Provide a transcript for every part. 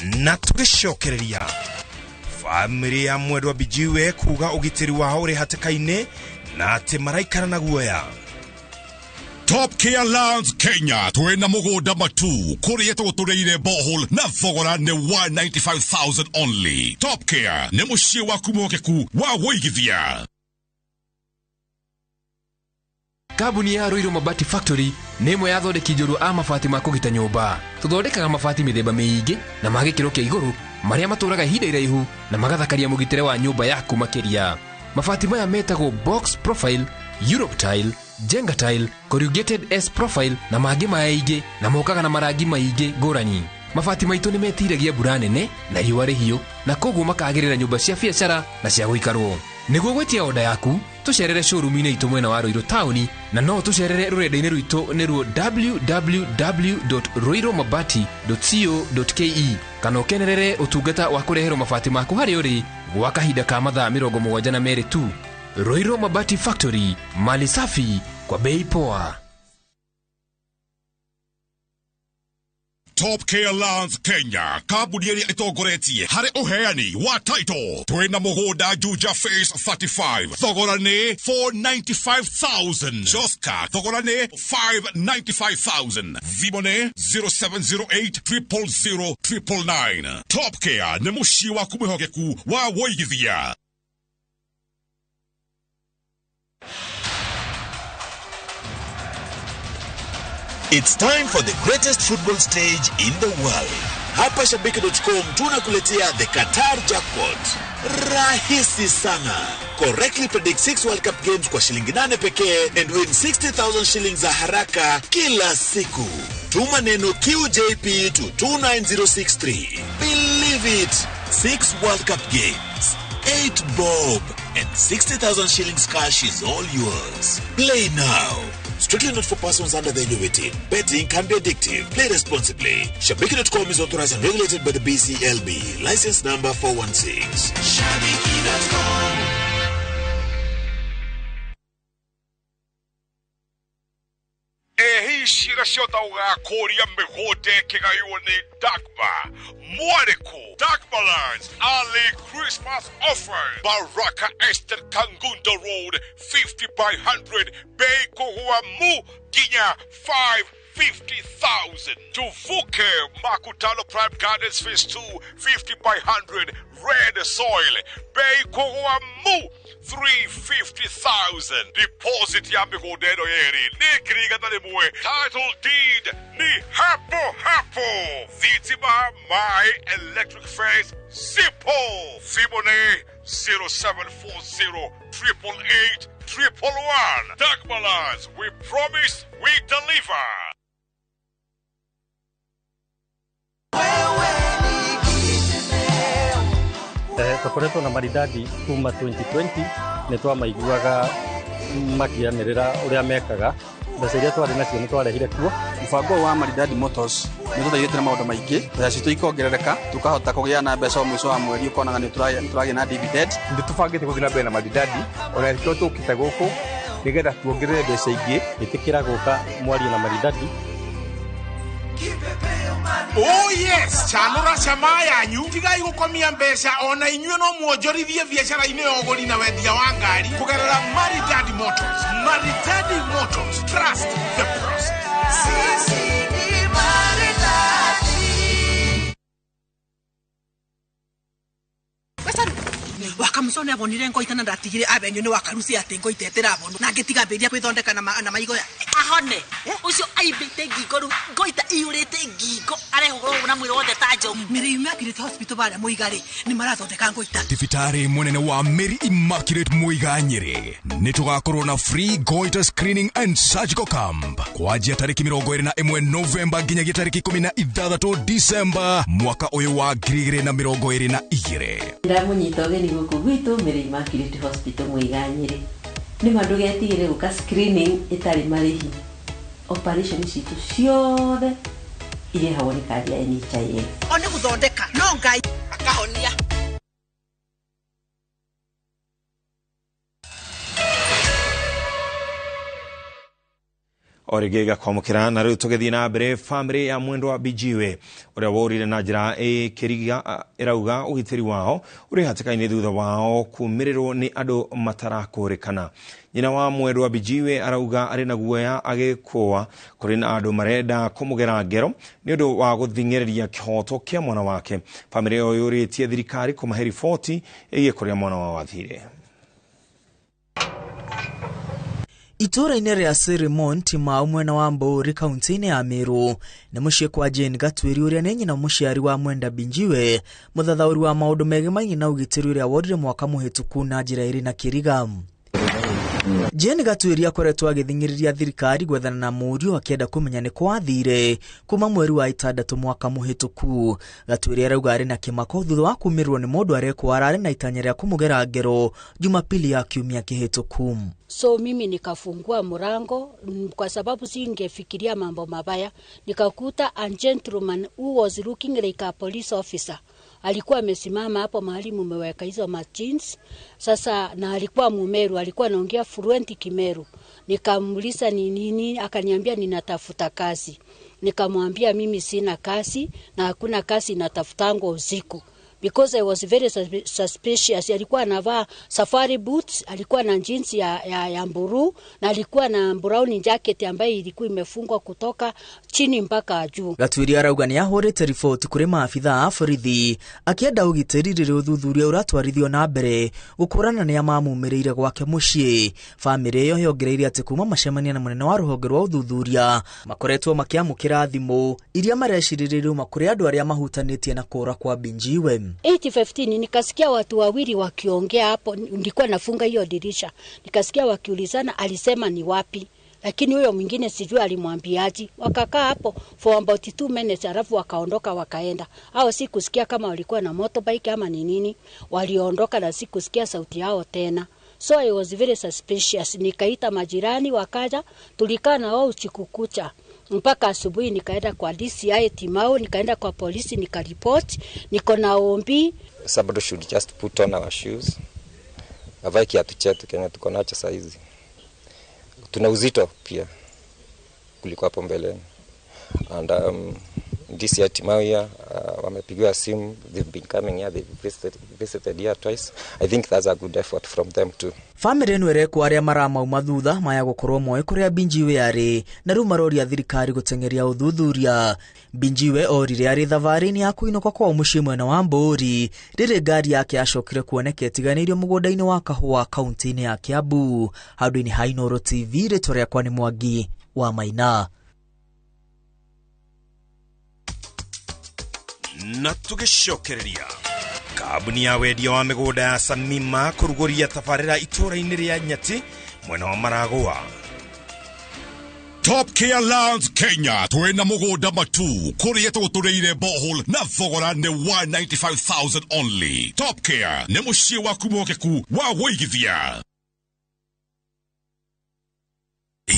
Na tũgĩcokereria bamĩrĩ ya Mwendwa Bijiwe kuga ũgitĩri wao ũrĩ hatĩka-inĩ na atĩ maraikara na guoya. Top Care Lands Kenya twina mugunda matu kuria tugutureire borehole na thogora ni 195,000 only. Top Care ni muciĩ waku mwokeku wa wũigithia. Kambuni ya Ruiru Mabati Factory nĩ ĩmwe ya athondeki njorua a mabati ma kũgita nyũmba. Tũthondekaga mabati mĩthemba mĩingĩ na ma gĩkĩro kĩa igũrũ marĩa matũraga ihinda iraihu na magathakaria mũgitĩre wa nyũmba yaku makĩria. Mabati maya metagwo box profile, Europe tile, Jenga tile, corrugated S profile na mangĩ maingĩ na mokaga na marangi maingĩ ngũrani. Mabati maitũ nĩ metiragia mbura nene na riũa rĩhiũ na koguo makagĩrĩra nyũmba cia biacara na cia gũikarwo. Nĩguo gwĩtia oda yaku tũcerere showroom-inĩ itũ mwena wa Ruiru taũni na no tũcerere rũrenda-inĩ rwitũ nĩruo www.ruirumabati.co.ke kana ũkenerere ũtungata wa kũreherwo mabati maku harĩa ũrĩ gwa kahinda ka mathaa 72 tu. Ruiru Mabati Factory, mali safi kwa bei poa. Top Care Lands Kenya kambuni ĩrĩa ĩtongoretie harĩ ũheani wa title. Twĩna mũgũnda Juja Phase 35 thogora nĩ 495,000. Joska thogora nĩ 595,000. Thimũ nĩ 0708 000 999. Top Care nĩ mũciĩ waku mwĩhokeku wa wũigithia. It's time for the greatest football stage in the world. Hapa Shabiki.com tunakuletea the Qatar Jackpot. Rahisi sana. Correctly predict 6 World Cup games kwa shilingi 8 pekee and win 60,000 shillings za haraka kila siku. Tuma neno QJP to 29063. Believe it. 6 World Cup games, 8 bob, and 60,000 shillings cash is all yours. Play now. Strictly not for persons under the age of 18. Betting can be addictive. Play responsibly. Shabiki.com is authorized and regulated by the BCLB. License number 416. Shabiki.com. Ehi cira ciotha ũgakũria mĩgũnda ĩkĩgaywo nĩ Dagmar Mwarĩku. Dagmar Lands early Christmas offer. Baraka Estate Kangundo Road 50 by 100 bei kũgũa mu nginya 550,000. Tuvuke Makutano Prime Gardens Phase 2 50 by 100 red soil bei kũgũa mu 350,000. Deposit ya mĩgũnda ĩno yerĩ nĩ 100,000. Title deed ni hapo hapo. Thitima my electric fence simple. Thimũ nĩ 0740 888 111. Dagmar Lands, we promise we deliver. Tũkoretwo na Maridadi kuma 2020 nĩ twamaiguaga makĩanĩrĩra ũrĩa mekaga. Mbeca iria twarĩ nacio nĩ twarehire kuo. Mũbango ũyũ wa Maridadi Motors nĩ ũtũteithĩtie na maũndũ maingĩ, mbeca citũ ikongerereka, tũkahota kũgĩa na mbeca o mũico wa mweri ũkonaga nĩ tũragĩa na dividend. Nĩ tũbangĩte gũthiĩ na mbere na Maridadi ona nĩkĩo tũkĩte gũkũ nĩgetha tuongerere mbeca ingĩ. Ĩtĩkĩra gũka mwarie na Maridadi. Oh yes, chanũra cama yanyu tigai gũkomia mbeca ona inyuĩ no mwonjorithie biacara-inĩ ya ũgũri na wendia wa ngari kũgerera Maridadi Motors. Maridadi Motors, trust the process. Sisi ni Maridadi. Wakamũcone abonire ngoita na ndatigire avenue nĩ wakaruci atĩ ngoita ĩtĩrabonwo na ngĩtiga mbĩria kwĩthondeka na maigoya ahone ũcio aimbĩte ngingo rĩu ngoita iyũrĩte ngingo arehũrwo na mwĩrĩ wothe ta njogu. Mary Immaculate Hospital barĩa Mũiga rĩ nĩ marathondeka ngoita. Thibitarĩ mũnene wa Mary Immaculate Mũiga Nyĩrĩ nĩ tũgakorwo na free goiter screening and surgical camp kwanjia tarĩki 21 Novemba nginyagia tarĩki 16 December mwaka ũyũ wa 2022. Ndamũnyita ũgeni gũkũ gwitũ Mary Immaculate Hospital Mũiga Nyĩrĩ. Nĩ ma ndũgetigĩre gũka screening ĩtarĩ marĩhi. Operation citũ ciothe irĩhagwo nĩ kandi ya NHIF. O nĩ gũthondeka no Ngai akahonia. O rĩngĩ gakwamũkĩra na rĩu tũgĩthiĩ na mbere, bamĩrĩ ya Mwendwa Bijiwe ũrĩa worire na njĩra ĩkĩriga ĩrauga ũgitĩri wao ũrĩ hatĩka-inĩ thutha wao kumĩrĩrwo nĩ andũ matarakũrĩkana. Nyina wa Mwendwa Bijiwe arauga arĩ na guoya agĩkũa kũrĩ na andũ marenda kũmũgera ngero nĩ ũndũ wa gũthing'ĩrĩria kĩhoto kĩa mwana wake. Bamĩrĩ ĩyo yũrĩtie thirikari kũmahe riboti ĩgiĩ kũrĩa mwana wao athire. Itũũra-inĩ rĩa Sirimon Timau mwena wa Mbũri kaunti-inĩ ya Meru nĩ mũciĩ kwa Jane Gatwiri ũrĩa nĩ nyina mũciari wa Mwenda Binjiwe, mũthathaũri wa maũndũ megemainie na ũgitĩri ũrĩa worire mwaka mũhĩtũku na njĩra ĩrĩ na kĩriga. Jane Gatwiri akoretwo agĩthing'ĩrĩria thirikari gwethana na mũriũ akĩenda kũmenya nĩ kwathire kuma mweri wa 6 mwaka mũhĩtũku. Gatwiri arauga arĩ na kĩmako thutha wa kumĩrwo nĩ mũndũ arekwo ararĩ na itanya rĩa kũmũgera ngero Jumapili ya kiumia kĩhĩtũku. So mimi nikafungua mlango kwa sababu singefikiria mambo mabaya. Nikakuta a gentleman who was looking like a police officer. Alikuwa amesimama hapo mahali mumeweka hizo machines. Sasa na alikuwa Mumeru, alikuwa anaongea fluent Kimeru. Nikamuuliza ni nini, akaniambia ninatafuta kazi. Nikamwambia mimi sina kazi na hakuna kazi natafutango usiku. Because I was very suspicious. Alikuwa anavaa safari boots, alikuwa na jeans ya mburu na alikuwa na brown jacket ambayo ilikuwa imefungwa kutoka chini mpaka juu. Gatwiri arauga ni ahũrĩte riboti kũrĩ maabitha a borithi akĩenda ũgitĩri rĩrĩa ũthuthuria ũratwarithio na mbere gũkũrana nĩa mamumĩrĩire gwake mũciĩ. Bamĩrĩ ĩyo yongereire atĩ kuma macemania na mũnene wa rũhonge rwa ũthuthuria makoretwo makĩamũkĩra thimũ iria marecirĩria uma kũrĩ andũ arĩa mahutanĩtie na kũra kwa Binjiwe. 8:15 nikasikia watu wawili wakiongea hapo, nilikuwa nafunga hiyo dirisha. Nikasikia wakiulizana alisema ni wapi, lakini huyo mwingine sijui alimwambiaje. Wakakaa hapo for about 2 minutes alafu wakaondoka wakaenda. Hao sikusikia kama walikuwa na motorbike ama ni nini. Waliondoka na sikusikia sauti yao tena. So I was very suspicious. Nikaita majirani wakaja, tulikaa na wao usiku kucha mpaka asubuhi. Nikaenda kwa DCI Timau, nikaenda kwa polisi nikaripoti, niko na ombi. Somebody should just put on our shoes. Avae kiatu chetu Kenya tuko nacho saa hizi. Tuna uzito pia kuliko hapo mbeleni. And DCI Timau here, wamepigiwa simu, they've been coming here, they've visited here twice. I think that's a good effort from them too. Famĩlĩ ĩno ĩrekwo arĩa maramauma thutha maya gũkorwo moĩ kũrĩa Binjiwe arĩ na rĩu maroria thirikari gũteng'eria ũthuthuria. Binjiwe orire arĩ thabarĩ-inĩ ya kũinũka kwao mũciĩ mwena wa Mbũri rĩrĩ ngari yake yacokire kuoneka ĩtiganĩirio mũgũnda-inĩ wa kahũa kaunti-inĩ ya Kiambu. Handũ-inĩ ha Inooro TV, rĩtwa rĩakwa nĩ Mwangi wa Maina. Na tũgĩcokereria kambuni ya wendia wa mĩgũnda ya Samima kũrugũria tabarĩra itũũra-inĩ rĩa Nyati mwena wa Maragua. Top Care Lands Kenya twina mũgũnda matu kũrĩa tũgũtũrĩire borehole na thogora nĩ 195,000 only. Top Care nĩ mũciĩ waku mwokeku wa wũigithia.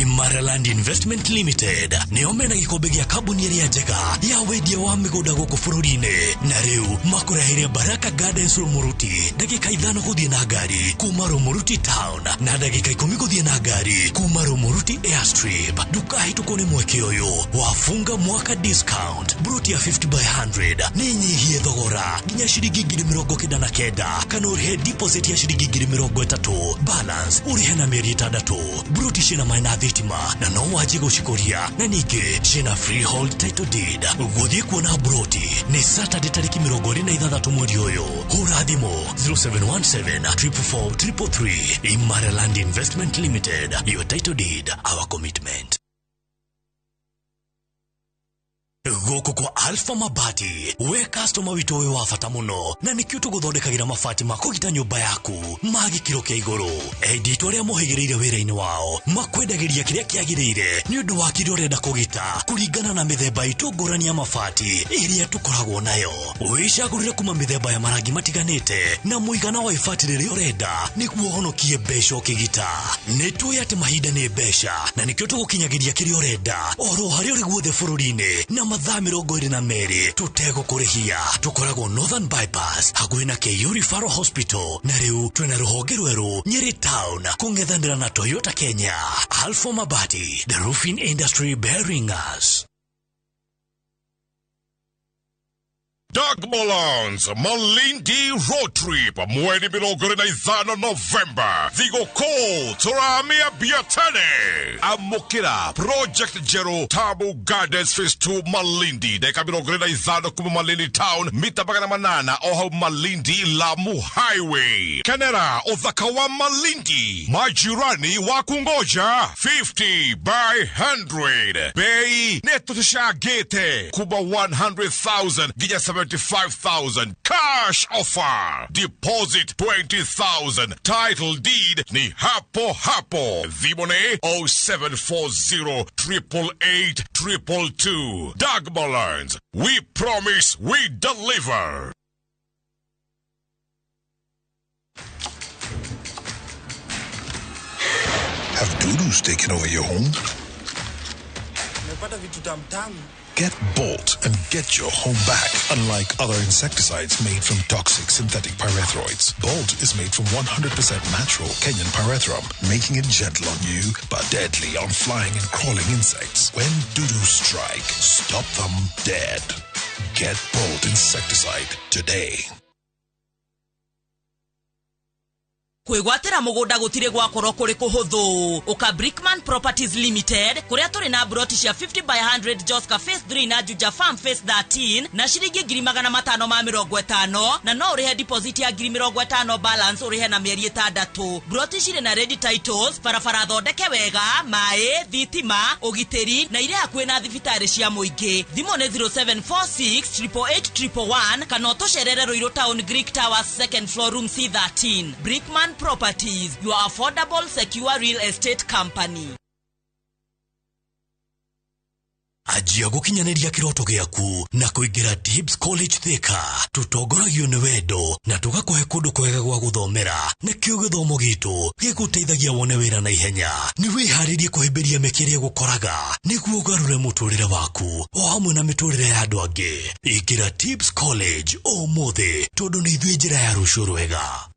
Imaraland Investment Limited nĩo mena gĩkombe gĩa kambuni ĩrĩa njega ya wendia wa mĩgũnda gũkũ bũrũri-inĩ, na rĩu makũreheire Baraka Gardens Rumuruti, ndagĩka 5 gũthiĩ na ngari kuma Rumuruti town na ndagĩka 10 gũthiĩ na ngari kuma Rumuruti airstrip. Ndũkahĩtũkwo nĩ mweke ũyũ wafunga mwaka discount. Broti ya 50 by 100 nĩ nyihie thogora nginya ciringi 99,000 kana ũrĩhe deposit ya ciringi 30,000, balance ũrĩhe na mĩeri 6. Broti cina maĩ na thitima na no wanjie gũcikũria, na ningĩ cina freehold title deed. Gũthiĩ kuona broti nĩ Saturday tarĩki 26 mweri ũyũ. Hũra thimũ 0717 444 333. Imaraland Investment Limited, your title deed, our commitment. Gũkũ kwa Alpha Mabati, we customer witũ wĩ wa bata mũno, na nĩkĩo tũgũthondekagĩra mabati ma kũgita nyũmba yaku ma gĩkĩro kĩa igũrũ. Endi arĩa mohĩgĩrĩire wĩra-inĩ wao makwendagĩria kĩrĩa kĩagĩrĩire nĩ ũndũ wa kĩrĩa ũrenda kũgita kũringana na mĩthemba itũ ngũrani ya mabati ĩrĩa tũkoragwo nayo. Wĩcagũrĩre kuma mĩthemba ya marangi matiganĩte na mũigana wa ibati rĩrĩa ũrenda nĩguo ũhonokie mbeca ũkĩgita. Nĩ tũĩ atĩ mahinda nĩ mbeca, na nĩkĩo tũgũkinyagĩria kĩrĩa ũrenda oro harĩa ũrĩ guothe bũrũri-inĩ na mathaa 22 tũtegũkũrĩhia. Tũkoragwo Northern Bypass hakuhĩ na KU Referral Hospital, na rĩu twĩna rũhonge rwerũ Nyeri Town kũng'ethanĩra na Toyota Kenya. Alpha Mabati, the roofing industry bearing us. Doug Molons, Malindi Road Trip, mweri 25 November. Thigũkũ tũramia biatene. Amũkĩra Project Njerũ Tamu Gardens Phase 2 Malindi, ndagĩka 25 kuma Malindi Town, mita 800 o hau Malindi Lamu Highway. Kenera ũthaka wa Malindi, majirani wa kungoja 50 by 100. Bei nĩ tũcangĩte kuma 100,000 nginya 75,000. Cash offer. Deposit 20,000. Title deed ni hapo hapo. Thimũ 0740 888 222. Doug Molons. We promise we deliver. Have dudus taken over your home? Get Bolt and get your home back. Unlike other insecticides made from toxic synthetic pyrethroids, Bolt is made from 100% natural Kenyan pyrethrum, making it gentle on you but deadly on flying and crawling insects. When dudus strike, stop them dead. Get Bolt insecticide today. Kwĩgwatĩra mũgũnda gũtirĩ gwakorwo kũrĩ kũhũthũ. Ũka Brickman Properties Limited kũrĩa tũrĩ na broti cia 50 by 100 Joska Phase 3 na Juja Farm Phase 13 na ciringi 550 na no ũrĩhe deposit ya 50,000 balance ũrĩhe na mĩeri 6. Broti cirĩ na ready titles, barabara thondeke wega, maĩ, thitima, ũgitĩri na irĩ hakuhĩ na thibitarĩ cia mũingĩ. Thimũ nĩ 0746 888 111 kana ũtũcerere Ruiru Town Greek Towers second floor room C13. Brickman Properties, your affordable, secure real estate company. Anjia gũkinyanĩria kĩroto gĩaku na kũingĩra Tibbs College Thika. Tũtongoragio nĩ wendo na tũgakũhe kũndũ kwega gwa gũthomera, nĩkĩo gĩthomo gitũ gĩgũteithagia wone wĩra na ihenya. Nĩ wĩharĩrie kũhĩmbĩria mĩeke ĩrĩa ĩgũkoraga nĩguo ũgarũre mũtũrĩre waku o hamwe na mĩtũrĩre ya andũ angĩ. Ingĩra Tibbs College ũmũthĩ tondũ nĩ ithuĩ njĩra ya rũciũ rwega.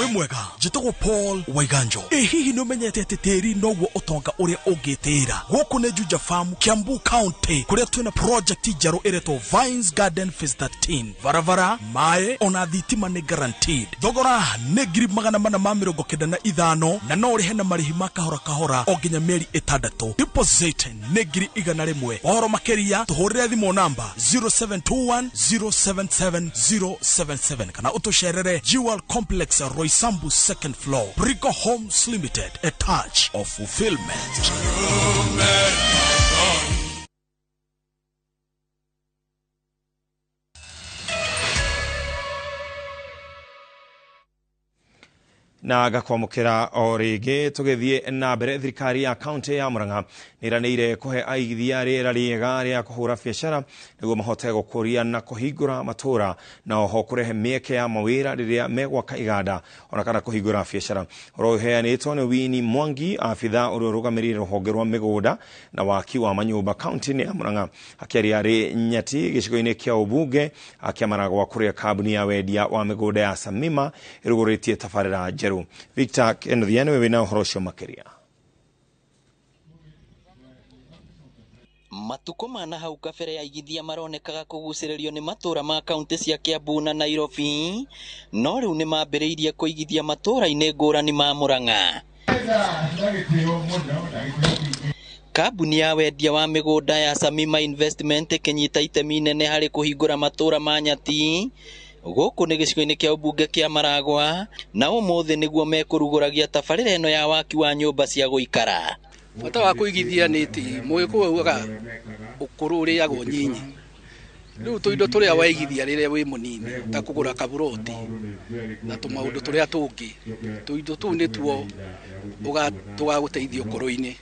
Wĩ mwega, njĩtagwo Paul Waiganjo. Ĩ hihi nĩ ũmenyete atĩ tĩri noguo ũtonga ũrĩa ũngĩtĩĩra? Gũkũ nĩ Juja Farm, Kiambu County, kũrĩa twĩna project njerũ ĩretwo Vines Garden Phase 13. Barabara, maĩ ona thitima nĩ guaranteed. Thogora nĩ 495,000 na no ũrĩhe na marĩhi ma kahora kahora o nginya mĩeri 6. Deposit nĩ 100,000. Ũhoro makĩria tũhũrĩre thimũ namba 0721 077 077 kana ũtũcerere Jewel Complex, Roysambu second floor. Brico Homes Limited, a touch of fulfillment. Na gakwamũkĩra o rĩngĩ tũgĩthiĩ na mbere. Thirikari ya kaunti ya Murang'a nĩĩranĩire kũhe aigithia rĩera rĩega rĩa kũhũra biacara nĩguo mahote gũkũria na kũhingũra matũra na oho kũrehe mĩeke ya mawĩra rĩrĩa megwaka iganda ona kana kũhingũra biacara. Ũhoro ũheanĩtwo nĩ Winnie Mwangi, abithaa ũrĩa ũrũgamĩrĩire rũhonge rwa mĩgũnda na waki wa manyũmba kaunti-inĩ ya Murang'a, akĩaria arĩ Nyati gĩcigo-inĩ kĩa ũmbunge akĩamara gwa kũrĩa kambuni ya wendia wa mĩgũnda ya Samima ĩrugũrĩtie tabarĩra njerũ. Victor Kenothia nĩwe wĩna ũhoro ũcio makĩria. Matukũ ma hau kabere aigithia maronekaga kũgucĩrĩrio nĩ matũra ma kaunti cia Kiambu na Nairobi, no rĩu nĩ mambĩrĩirie kũigithia matũra-inĩ ngũrani ma Murang'a. Kambuni ya wendia wa mĩgũnda ya Samima Investment ĩkĩnyita itemi inene harĩ kũhingũra matũra ma Nyati gũkũ nĩ gĩcigo-inĩ kĩa ũmbunge kĩa Maragwa, na ũmũthĩ nĩguo mekũrugũragia tabarĩra ĩno ya waki wa nyũmba cia gũikara. Bata wa kũigithia nĩ atĩ mũgĩkũyũ augaga ũkũrũ ũrĩagwo nyinyi. Rĩu tũindo tũrĩa waigithia rĩrĩa wĩ mũnini ta kũgũra kaburoti na tũmaũndũ tũrĩa tũngĩ, tũindo tũu nĩtuo tũgagũteithia ũkũrũ-inĩ,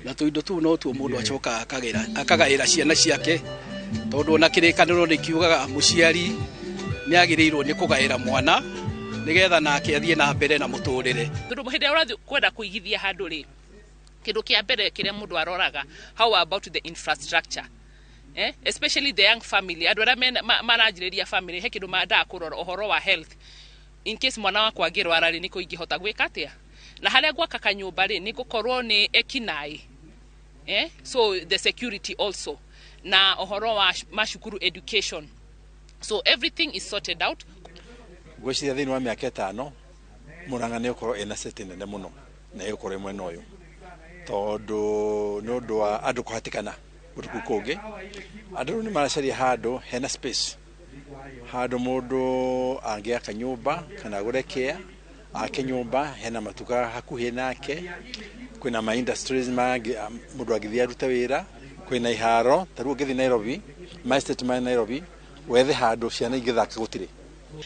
na tũindo tũu no tuo mũndũ acokaga akagaĩra ciana ciake, tondũ ona kĩrĩkanĩro nĩ kiugaga mũciari nĩ agĩrĩirwo nĩ kũgaĩra mwana Nigetha nake athiĩ na mbere na mũtũrĩre. Tondũ hĩndĩ ĩrĩa ũrathiĩ kwenda kũigithia handũ rĩ, kĩndũ kĩa mbere kĩrĩa mũndũ aroraga, how about the infrastructure? Especially the young family, andũ arĩa maranjĩrĩria family, he kĩndũ mendaga kũrora ũhoro wa health. In case mwana wakwa angĩrwara rĩ, nĩkũ ingĩhota gwĩka atĩa? Na harĩa gwaka kanyũmba rĩ, nĩ gũkorwo nĩ ekinaĩ. So the security also. Na ũhoro wa macukuru education. So everything is sorted out. Ngwĩciria thĩinĩ wa mĩaka 5 Murang'a nĩ ũkorwo ĩna city nene mũno na ĩgũkorwo ĩ mwena ũyũ, tondũ nĩ ũndũ wa andũ kũhatĩkana kũndũ kũu kũngĩ. Andũ rĩu nĩ maracaria handũ hena space, handũ mũndũ angĩaka nyũmba kana agũre kĩa ake nyũmba, hena matuka hakuhĩ nake, kwĩna ma industries mangĩ mũndũ angĩthiĩ arute wĩra, kwĩna iharo. Ta rĩu ũngĩthiĩ Nairobi, ma estate ma Nairobi, wethe handũ ciana ingĩthaka gũtirĩ.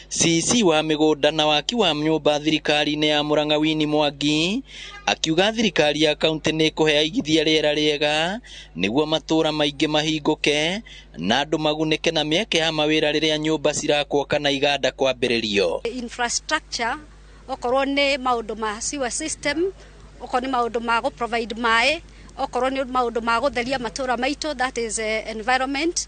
CC wa mĩgũnda na waki wa nyũmba thirikari-inĩ ya Murang'a Winnie Mwangi akiuga thirikari ya kaunti nĩ ĩkũhe aigithia rĩera rĩega nĩguo matũũra maingĩ mahingũke na andũ magunĩke na mĩeke ya mawĩra rĩrĩa nyũmba cirakwo kana iganda kwambĩrĩrio. Infrastructure okorwo nĩ maũndũ ma sewer system, okorwo nĩ maũndũ ma gũ provide maĩ, okorwo nĩ maũndũ ma gũtheria matũũra maitũ, that is environment,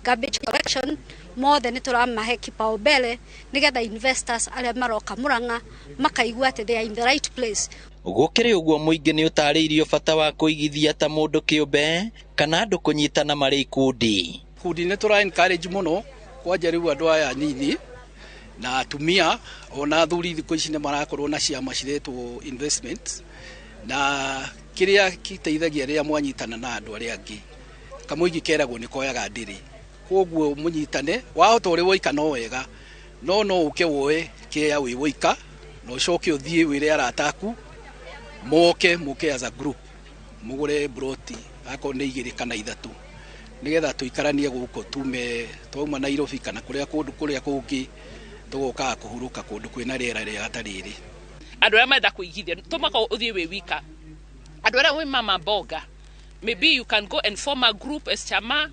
garbage collection, mothe nĩ tũramahe kipaumbele nĩgetha investors arĩa maroka Murang'a makaigua atĩ they are in the right place. Gũkĩrĩ ũguo mũingĩ nĩ ũtarĩirio bata wa kũigithia ta mũndũ kĩũmbe kana andũ kũnyitana marĩ ikundi. Ikundi nĩ tũra encourage mũno kwanja rĩu andũ aya anini na atumia ona athuri thikũ ici nĩ marakorwo na ciama ciretwo investment, na kĩrĩa gĩteithagia rĩrĩa mwanyitana na andũ arĩa angĩ, kamũingĩ keragwo nĩ koyaga ndĩrĩ. Koguo mũnyitane, wahota ũrĩ woika no wega, no no ũke woe kĩea wĩ woika na ũcoke ũthiĩ wĩre arata aku moke mũke as a group mũgũre broti akorwo nĩ 2 kana 3 nĩgetha tũikaranie gũkũ tume twauma Nairobi kana kũrĩa kũndũ kũrĩa kũngĩ tũgokaga kũhurũka kũndũ kwĩna rĩera rĩega ta rĩrĩ. Andũ arĩa marenda kũigithia tũmaka ũthiĩ wĩ wika, andũ arĩa wĩ mama mboga, maybe you can go and form a group as chama,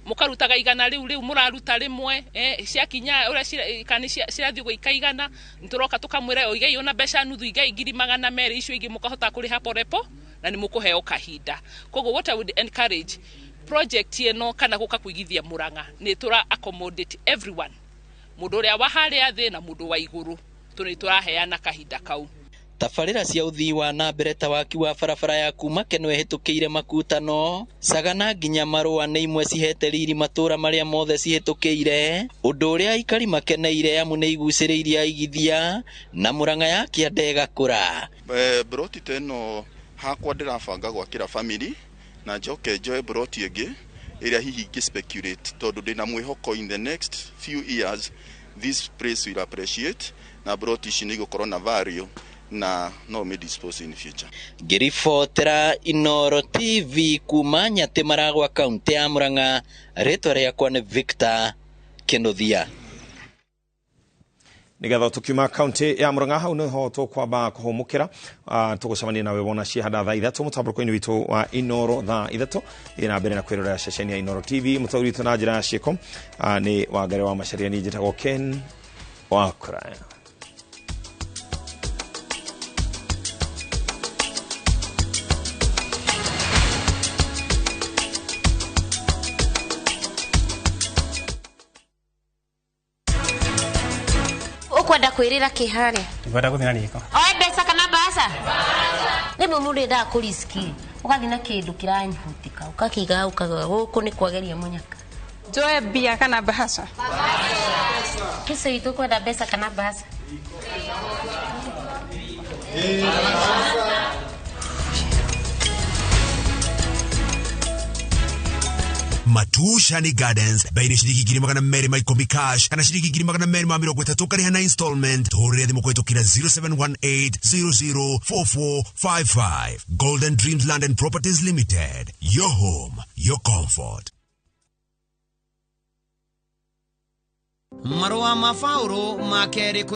mũkarutaga 100 rĩu mũraruta rĩmwe, ciakinya ũrĩa kana cirathiĩ gũika 100 nĩtũroka tũkamwĩra oigai ona mbeca nuthu, igai 200,000 icio ingĩ mũkahota kũrĩha porepo na nĩ mũkũheo kahinda. Koguo what I would encourage project ĩno kana gũka kũigithia Murang'a nĩ tũra accommodate everyone, mũndũ ũrĩa wa harĩa thĩ na mũndũ wa igũrũ, tondũ nĩ tũraheana kahinda kau. Tabarĩra cia ũthii wa na mbere ta waki wa barabara ya kuma Kenwe ĩhĩtũkĩire Makutano, Sagana nginya Marũa nĩ imwe cihete riri matũũra marĩa mothe cihĩtũkĩire, ũndũ ũrĩa aikari makeneire amu nĩ igucĩrĩirie aigithia na Murang'a ya kĩanda ĩgakũra. Broti ta ĩno hakwa ndĩrabanga gwakĩra family na njoke njoe broti ĩngĩ ĩrĩa hihi ingĩ speculate, tondũ ndĩna mwĩhoko in the next few years this place will appreciate na broti ici nĩ igũkorwo na value na no may dispose in future. Ngĩribotera Inooro TV kuma Nyatĩ Maragwa kaunti ya Murang'a, rĩtwa rĩakwa nĩ Victor Kĩnuthia. Nigetha tukiuma kaunti ya Murang'a hau niho tukwamba kuhumukira, tugucemania nawe wona cihanda thaa 3 mũtambũrũko-inĩ witũ wa Inooro thaa 3 ĩna mbere na kwĩrorera ceceni ya Inooro TV. Mũtaũri witũ na njĩra ya ciĩko nĩ Wangari wa Macharia, niĩ njĩtagwo Ken Wakuraya. Ukwenda kwirira ki haria? Ngwenda guthii na riko. Oe mbeca kana mbaca? Rimwe mundu endaga kuriski, ukathi na kindu kiranyihutika, ukakiiga ukaga guku ni kwageria munyaka. Njoe mbia kana mbaca? Kisa itu kwenda mbeca kana mbaca? Matushani Gardens bei ni shilingi 210 cash kana shilingi 230 kariha na installment. Tuhurire thimu kwitukira 0718 004455. Golden Dreams Land and Properties Limited, your home, your comfort. Marũa ma Paũlũ ma kerĩ.